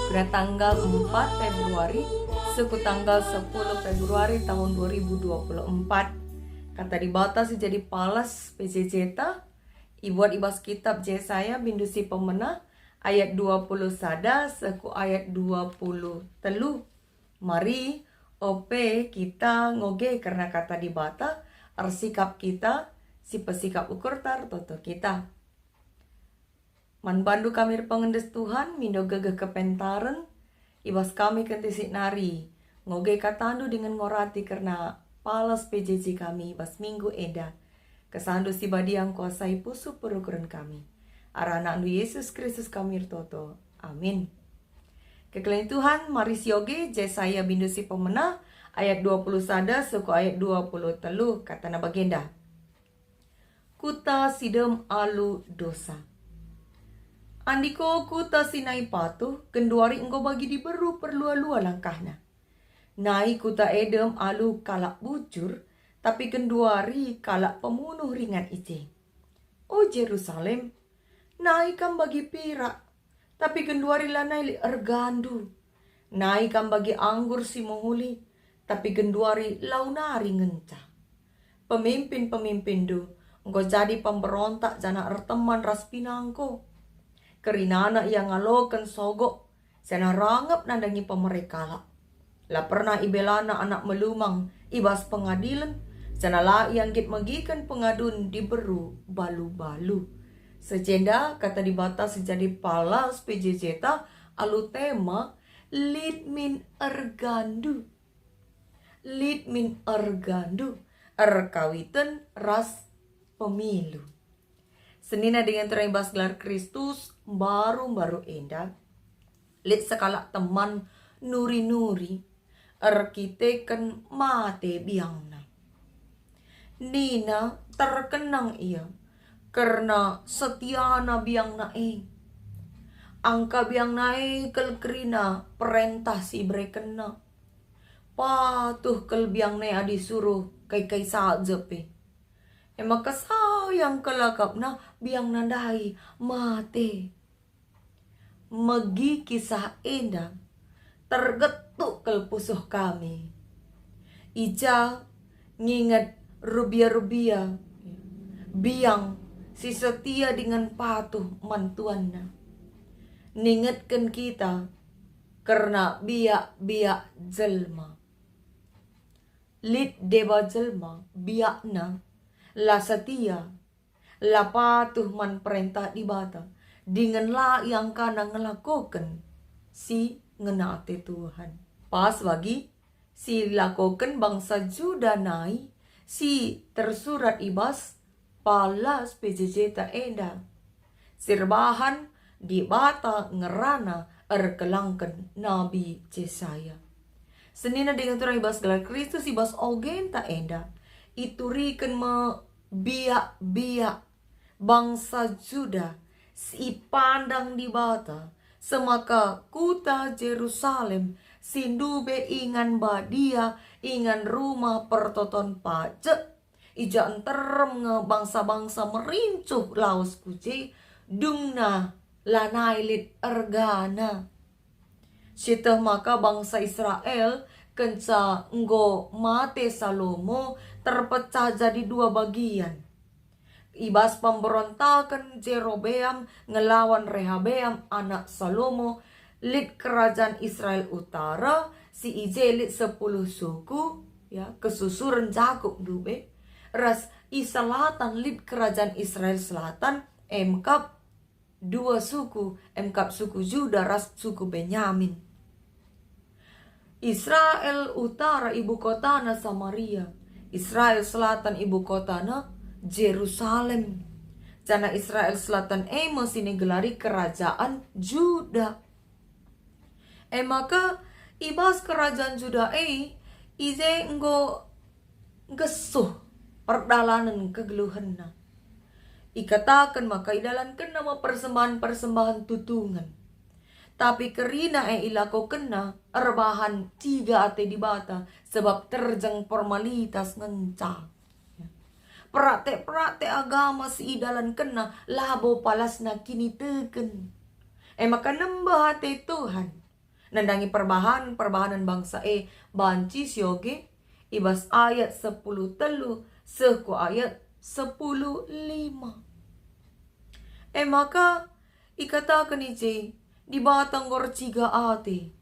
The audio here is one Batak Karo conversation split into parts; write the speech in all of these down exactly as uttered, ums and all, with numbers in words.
Pada tanggal empat Februari, seh ku tanggal sepuluh Februari tahun dua ribu dua puluh empat. Kata Dibata si jadi palas P J J ta, ibuat i bas kitab Jesaya bindu si pemena, ayat dua puluh sada seh ku ayat dua puluh telu. Mari, ope kita ngoge kerna Kata Dibata, ersikap kita, si pesikap ukurta ertoto kita. Man bandu kami erpengendes Tuhan, mindo gegeh kepentaren, i bas kami kentisik nari, ngoge katandu dingen ngorati kerna palas P J J kami i bas minggu enda. KesahNdu si Badia ngkuasai pusuh perukuren kami. Arah AnakNdu Yesus Kristus kami ertoto. Amin. Kekelengen Tuhan, mari sioge Jesaya bindu si pemena, ayat dua puluh sada seh ku ayat dua puluh telu, katana bagenda. Kuta si dem alu dosa. Andiko kuta si nai patuh, genduari enggo bagi diberu perlua-lua langkahna. Nai kuta e dem alu kalak bujur, tapi genduari kalak pemunuh ringan i je. O Jerusalem, nai kam bagi pirak, tapi genduari lanai lit ergandu. Nai kam bagi anggur si mehuli, tapi genduari lau nari ngenca. Pemimpin-pemimpinNdu enggo jadi pemberontak janah erteman ras pinangko. Kerinana ia ngaloken sogok, janah rangap nandangi pemere kalak. La pernah ibelana anak melumang i bas pengadilen, janah la ia nggit megiken pengadun diberu balu-balu. Seh jenda kata Dibata si jadi palas P J J ta alu tema, Lit Min Ergandu. Lit min ergandu, erkawiten ras pemilu. Senina dingen terang i bas gelar Kristus, mbaru-mbaru enda lit sekalak teman nuri-nuri erkiteken mate biangna. Nina terkenang ia kerna setiana biangna e. Angka biangna e kal kerina perentah si iberekenna. Patuh kal biangna e adi suruh kai-kai saja pe. E maka sayang kal akapna biangna ndai mate. Megi kisah enda, tergetuk kal pusuh kami. I ja nginget rubia-rubia biang si setia dingen patuh man tuanna. Ningetken kita kerna biak-biak jelma. Lit deba jelma biakna la setia, la patuh man perentah Dibata, dingen la iangkana ngelakoken si ngena ate Tuhan. Pas bagi si ilakoken bangsa Juda nai si tersurat i bas palas P J J ta enda. Si erbahan Dibata ngerana erkelangken Nabi Jesaya. Senina dingen terang i bas gelar Kristus, i bas ogenta enda ituriken me biak-biak bangsa Juda si ipandang Dibata, semaka kuta Jerusalem si ndube ingan badia, ingan rumah pertoton pajek, i ja nterem nge bangsa-bangsa merincuh lawes ku je, dungna lanai lit ergana. Sieteh maka bangsa Israel kenca enggo mate Salomo terpecah jadi dua bagian. I bas pemberontaken Jerobeam ngelawan Rehabeam anak Salomo, lit kerajaan Israel Utara, si i je lit sepuluh suku, ya, kesusuren Jakup ndube, ras i selatan lit kerajaan Israel Selatan, emkap dua suku, emkap suku Juda ras suku Benyamin. Israel Utara ibu kotana Samaria, Israel Selatan ibu kotana Jerusalem. Janah Israel Selatan e me si nigelari kerajaan Juda. E maka, i bas kerajaan Juda e, i je enggo nggesuh perdalanen kegeluhenna. Ikataken maka idalankenna me persembahen-persembahen tutungen. Tapi kerina e ilakokenna erbahan ciga ate Dibata, sebab terjeng formalitas ngenca. Praktek-praktek agama si idalankenna labo palasna kiniteken. E maka nembeh ate Tuhan. Nandangi perbahan-perbahanen bangsa e banci sioge i bas ayat sepuluh telu seh ku ayat sepuluh lima. E maka ikataken i je, Dibata enggo erciga ate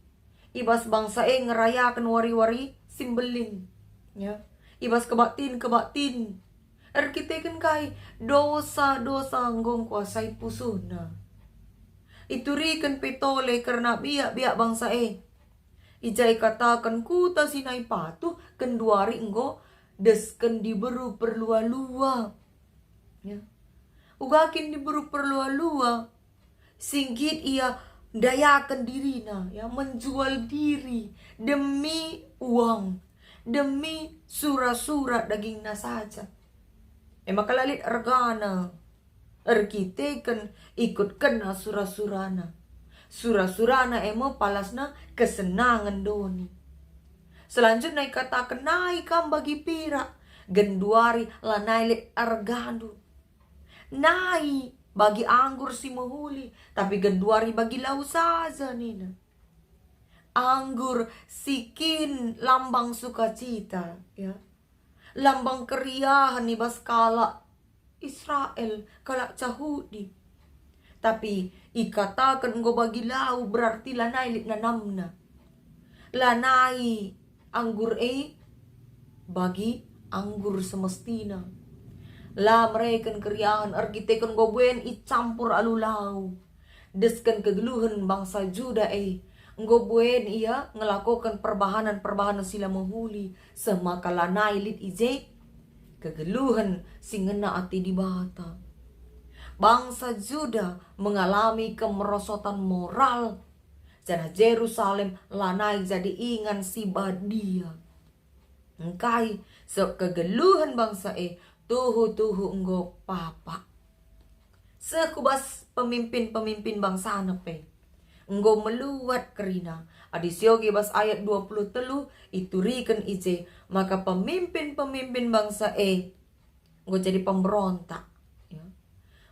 i bas bangsa e ngerayaken wari-wari si mbelin, ya, i bas kebaktin-kebaktin. Erkiteken kai? Dosa-dosa enggo ngkuasai pusuhna. Ituriken pe tole kerna biak-biak bangsa e. I ja ikataken kuta si nai patuh genduari enggo desken diberu perlua-lua. Ya. Uga kin diberu perlua-lua, si nggit ia ndayaken dirina, ya, menjual diri demi uang, demi sura-sura dagingna saja. E maka la lit ergana erkiteken ikutkenna sura-surana. Sura-surana e me palasna kesenangen doni. Selanjutna ikataken, "Nai kam bagi pirak, genduari lanai lit ergandu. Nai bagi anggur si mehuli, tapi genduari bagi lau saja," nina. Anggur si kin lambang sukacita, ya. Lambang keriahen i bas kalak Israel, kalak Jahudi. Tapi ikataken enggo bagi lau berarti lanai lit nanamna. Lanai anggur e bagi anggur semestina. La mereken keriahen erkiteken enggo buen icampur alu lau. Desken kegeluhen bangsa Juda e, enggo buen ia ngelakoken perbahanen-perbahanen si la mehuli, seh maka lanai lit i je kegeluhen si ngena ate Dibata. Bangsa Juda mengalami kemerosotan moral, janah Jerusalem lanai jadi ingan si badia. Engkai? Sebab kegeluhen bangsa e tuhu-tuhu enggo papak. Seh ku bas pemimpin-pemimpin bangsana pe enggo meluat kerina. Adi sioge bas ayat dua puluh telu ituriken i je maka pemimpin-pemimpin bangsa e enggo jadi pemberontak. Ya.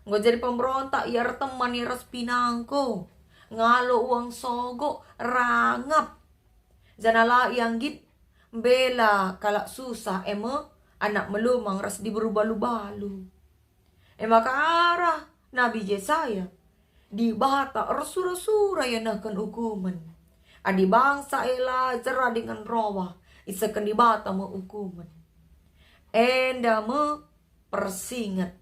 Enggo jadi pemberontak, ia erteman ia ras pinangko, ngalo uang sogok, rangap. Janah la ia nggit mbela kalak susah, e me anak melumang ras diberu balu-balu. E maka arah Nabi Jesaya, Dibata ersura-sura ia nehken ukumen. Adi bangsa e la jera dingen roah, isehken Dibata me ukumen. Enda me persinget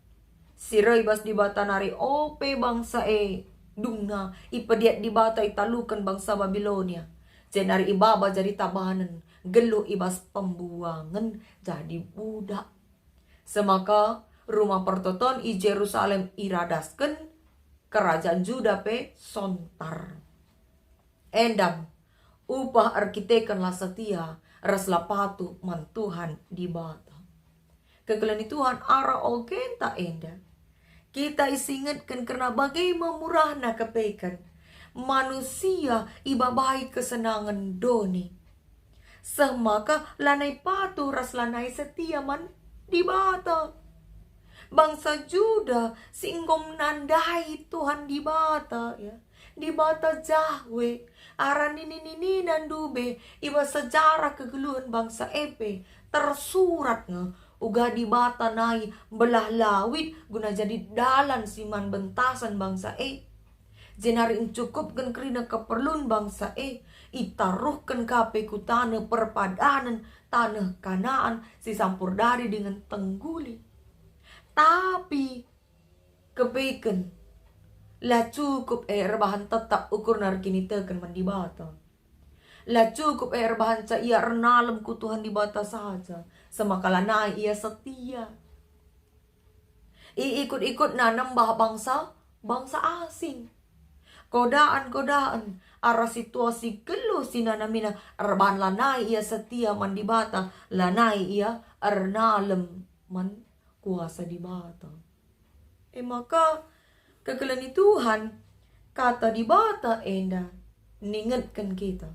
si reh i bas Dibata nari ope bangsa e dungna ipediat Dibata italuken bangsa Babilonia, jenari ibaba jadi tabanen, geluh i bas pembuangen jadi budak. Semaka rumah pertoton i Jerusalem iradasken, kerajaan Juda pe sontar. Endam, upah erkiteken la setia ras la patuh man Tuhan Dibata. Kekelengen Tuhan, arah ogenta enda, kita isingetken kerna bage me murahna kepeken manusia ibabai kesenangen doni, seh maka lanai patuh ras lanai setia man Dibata. Bangsa Juda si enggo menandai Tuhan Dibata, ya, Dibata Jahwe, arah nini-ninina ndube i bas sejarah kegeluhen bangsa e pe tersurat nge, uga Dibata nai mbelah lawit guna jadi dalan si man bentasen bangsa e. Jenari encukupken kerina keperlun bangsa e, itaruhken ka pe ku taneh perpadanen, taneh Kanaan si sampur dadi dingen tengguli. Tapi kepeken, la cukup e erbahan tetap ukurna erkiniteken man Dibata. La cukup e erbahanca ia ernalem ku Tuhan Dibata saja, semaka lanai ia setia. Iikut-ikutna nembah bangsa, bangsa asing. Godaan-godaan arah situasi geluh si nanamina erbahan lanai ia setia man Dibata, lanai ia ernalem man kuasa Dibata. E maka, kekelengen Tuhan, Kata Dibata enda ningetken kita.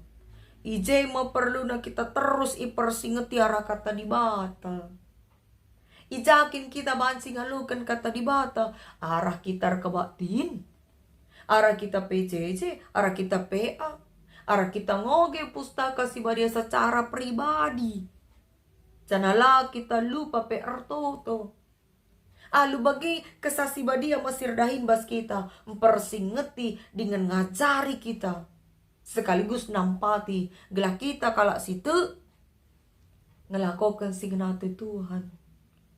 I je me perluna kita terus ipersingeti arah Kata Dibata. I ja kin kita banci ngaloken Kata Dibata? Arah kita erkebaktin, arah kita P J J, arah kita P A, Arah kita ngoge Pustaka Si Badia secara pribadi, janah la kita lupa pe ertoto. Alu bage Kesah Si Badia mesir dahin bas kita, mpersingeti dingen ngajari kita, sekaligus nampati gelah kita kalak si tek ngelakoken si ngena ate Tuhan.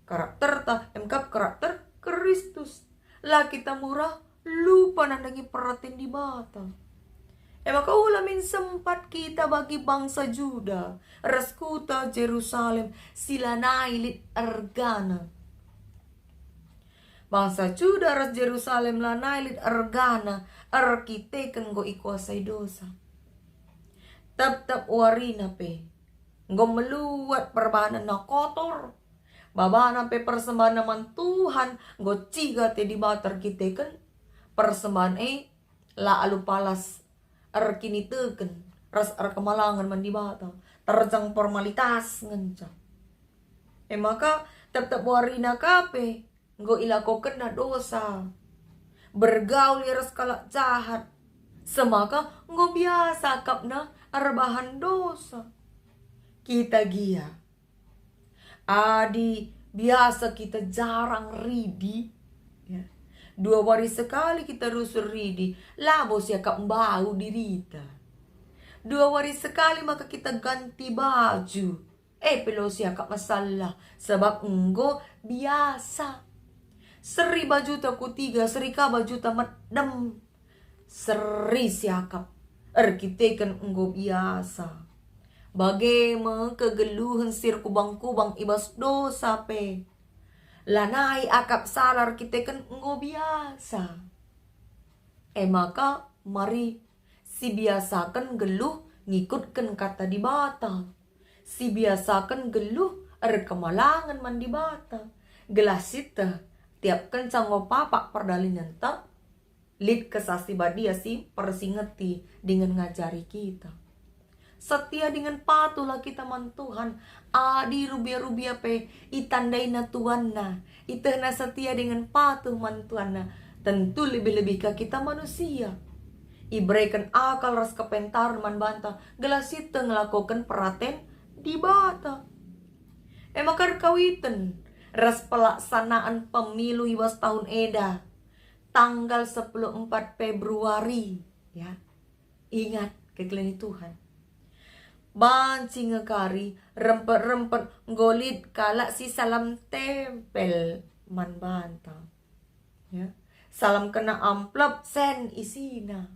Karakterta emkap karakter Kristus. La kita mura lupa nandangi peraten Dibata. E maka ula min sempat kita bagi bangsa Juda ras kuta Jerusalem si lanai lit ergana. Bangsa Juda ras Jerusalem lanai lit ergana erkiteken enggo ikuasai dosa. Tep-tep warina pe enggo meluat perbahanenna kotor. Babana pe persembahanna man Tuhan enggo ciga ate Dibata erkiteken persembahan e la alu palas erkiniteken ras erkemalangen man Dibata, terjang formalitas ngenca. E maka tep-tep warina ka pe enggo ilakokenna dosa. Bergaul ia ras kalak jahat, semaka enggo biasa akapna erbahan dosa. Kita gia, adi biasa kita jarang ridi, ya, dua wari sekali kita rusur ridi, labo siakap mbau dirita. Dua wari sekali maka kita ganti baju, e pe la siakap masalah, sabap enggo biasa. Seri bajuta kutiga, seri ka bajuta medem, seri siakap erkiteken enggo biasa. Bage me kegeluhen si erkubang-kubang i bas dosa pe, lanai akap salah erkiteken enggo biasa. E maka mari sibiasaken nggeluh ngikutken Kata Dibata, sibiasaken nggeluh erkemalangen man Dibata, gelah sieteh tiap kenca enggo papak perdalinenta, lit Kesah Si Badia si mpersingeti dingen ngajari kita. Setia dingen patuhlah kita man Tuhan, adi rubia-rubia pe itandaina tuanna, itehna setia dingen patuh man tuanna, tentu lebih-lebih ka kita manusia. Ibereken akal ras kepentaren man banta gelah sieteh ngelakoken peraten Dibata. E maka erkawiten ras pelaksanaan pemilu i bas tahun enda, tanggal sepuluh empat Februari, ya. Ingat, kekelengen Tuhan. Banci nge kari rempet-rempet enggo lit kalak si salam tempel man banta. Ya. Salam kena amplop sen isina.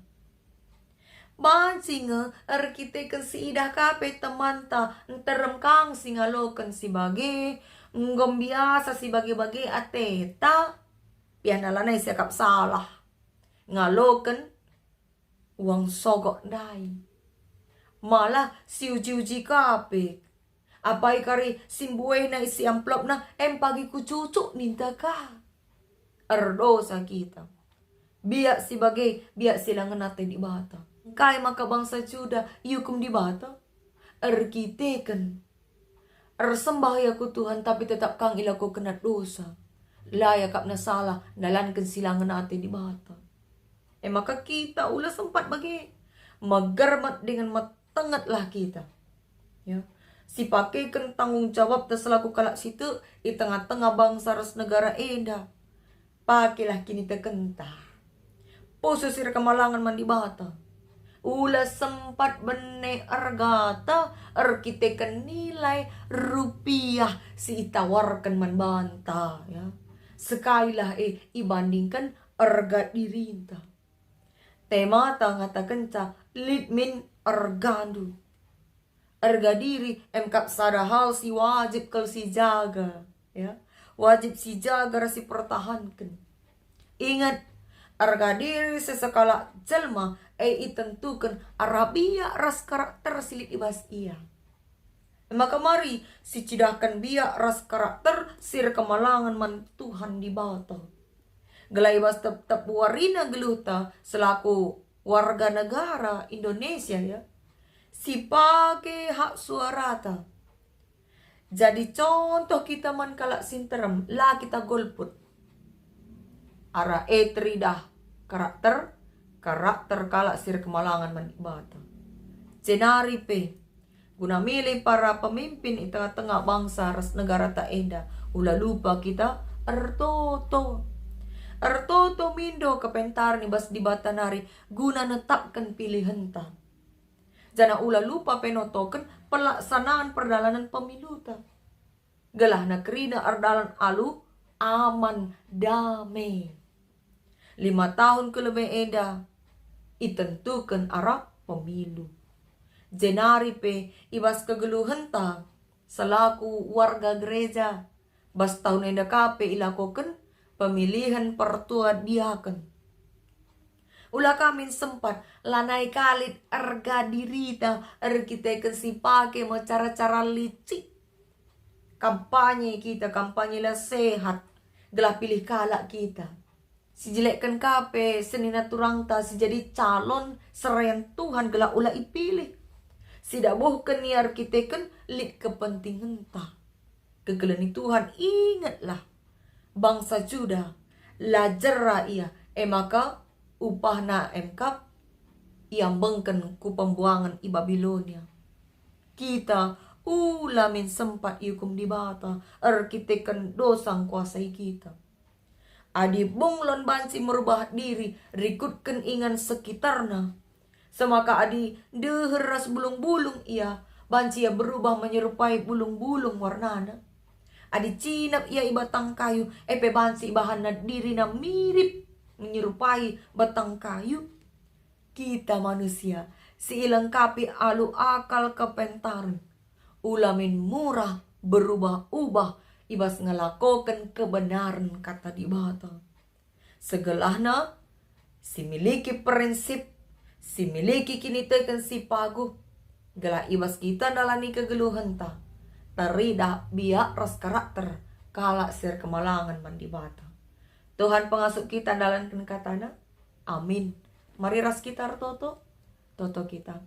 Banci nge erkiteken si idah ka pe temanta nterem kang si ngaloken si bage, enggo mbiasa si bage-bage ateta, piana lanai siakap salah ngaloken uang sogok ndai. Malah siuji-uji ka pe. Apai kari si mbuehna isi amplopna, em pagi kucucuk ninta ka. Erdosa kita. Biak si bage, biak si la ngena ate Dibata. Engkai maka bangsa Juda iukum Dibata? Erkiteken ersembah ia ku Tuhan, tapi tetap kang ilakokenna dosa. La iakapna salah, ndalanken si la ngena ate Dibata. E maka kita ula sempat bage. Megermet dingen metengetlah kita. Ya. Sipakeken tanggung jawabta selaku kalak si tek i tengah-tengah bangsa ras negara enda. Pakelah kinitekenta. Pusuh si erkemalangen man Dibata. Ula sempat bene ergata erkiteken nilai rupiah si itawarken man banta, ya. Sekalilah e ibandingken erga dirinta. Temata ngatakenca lit min ergandu. Erga diri emkap sada hal si wajib kal sijaga, ya. Wajib sijaga ras sipertahanken. Ingat, erga diri sesekalak jelma e itentuken arah biak ras karakter si lit i bas ia. E maka mari sicidahken biak ras karakter si erkemalangen man Tuhan Dibata. Gelah i bas tep-tep warina geluhta selaku warga negara Indonesia, ya, sipake hak suarata. Jadi contoh kita man kalak si nterem, la kita golput. Arah e teridah karakter, karakter kalak si erkemalangen man Dibata. Jenari pe, guna milih para pemimpin i tengah-tengah bangsa ras negarata enda, ula lupa kita ertoto. Ertoto mindo kepentaren i bas Dibata nari guna netapken pilihenta. Janah ula lupa pe notoken pelaksanaan perdalanen pemiluta. Gelahna kerina erdalan alu aman dame. Lima tahun ku lebe enda itentuken arah pemilu. Jenari pe i bas kegeluhenta selaku warga gereja, bas tahun enda ka pe ilakoken pemilihen pertua diaken. Ula ka min sempat, lanai ka lit erga dirita erkiteken si pake me cara-cara licik. Kampanye kita, kampanye la sehat, gelah pilih kalak kita. Sijeleken ka pe senina turangta si jadi calon serayan Tuhan gelah ula ipilih. Sidabuhken ia erkiteken lit kepentingenta. Kekelengen Tuhan, ingetlah, bangsa Juda, la jera ia, e maka upahna emkap iambengken ku pembuangen i Babilonia. Kita ula min sempat iukum Dibata erkiteken dosa ngkuasai kita. Adi bunglon banci merubah diri rikutken ingan sekitarna, semaka adi deher ras bulung-bulung ia, banci ia berubah menyerupai bulung-bulung warnana. Adi cinap ia i batang kayu, e pe banci ibahanna dirina mirip menyerupai batang kayu. Kita manusia si ilengkapi alu akal kepentaren, ula min murah berubah-ubah i bas ngelakoken kebenaren Kata Dibata. Segelahna, si miliki prinsip, si miliki kiniteken si paguh, gelah i bas kita ndalani kegeluhenta, teridah biak ras karakter kalak si erkemalangen man Dibata. Tuhan pengasup kita ndalanken KataNa. Amin. Mari ras kita ertoto. Toto kita.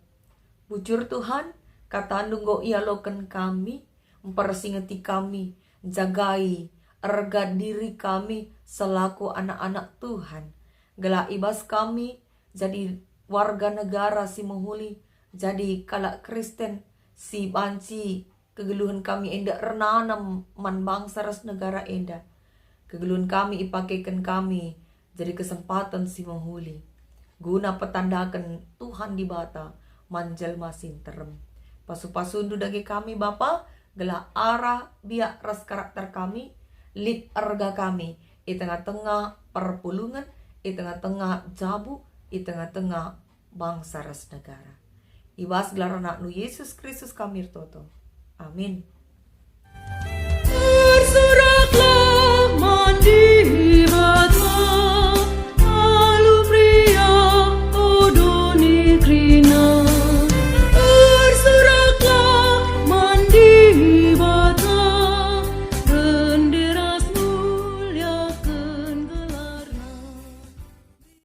Bujur Tuhan, KataNdu enggo ialoken kami, mpersingeti kami, njagai erga diri kami selaku anak-anak Tuhan. Gelah i bas kami jadi warga negara si mehuli, jadi kalak Kristen si banci kegeluhen kami enda ernanem man bangsa ras negara enda. Kegeluhen kami ipakeken kami jadi kesempaten si mehuli, guna petandaken Tuhan Dibata man jelma si nterem. Pasu-pasundu dage kami, Bapa, gelah arah biak ras karakter kami, lit erga kami i tengah-tengah perpulungen, i tengah-tengah jabu, i tengah-tengah bangsa ras negara. I bas gelar AnakNdu Yesus Kristus kami ertoto. Amin.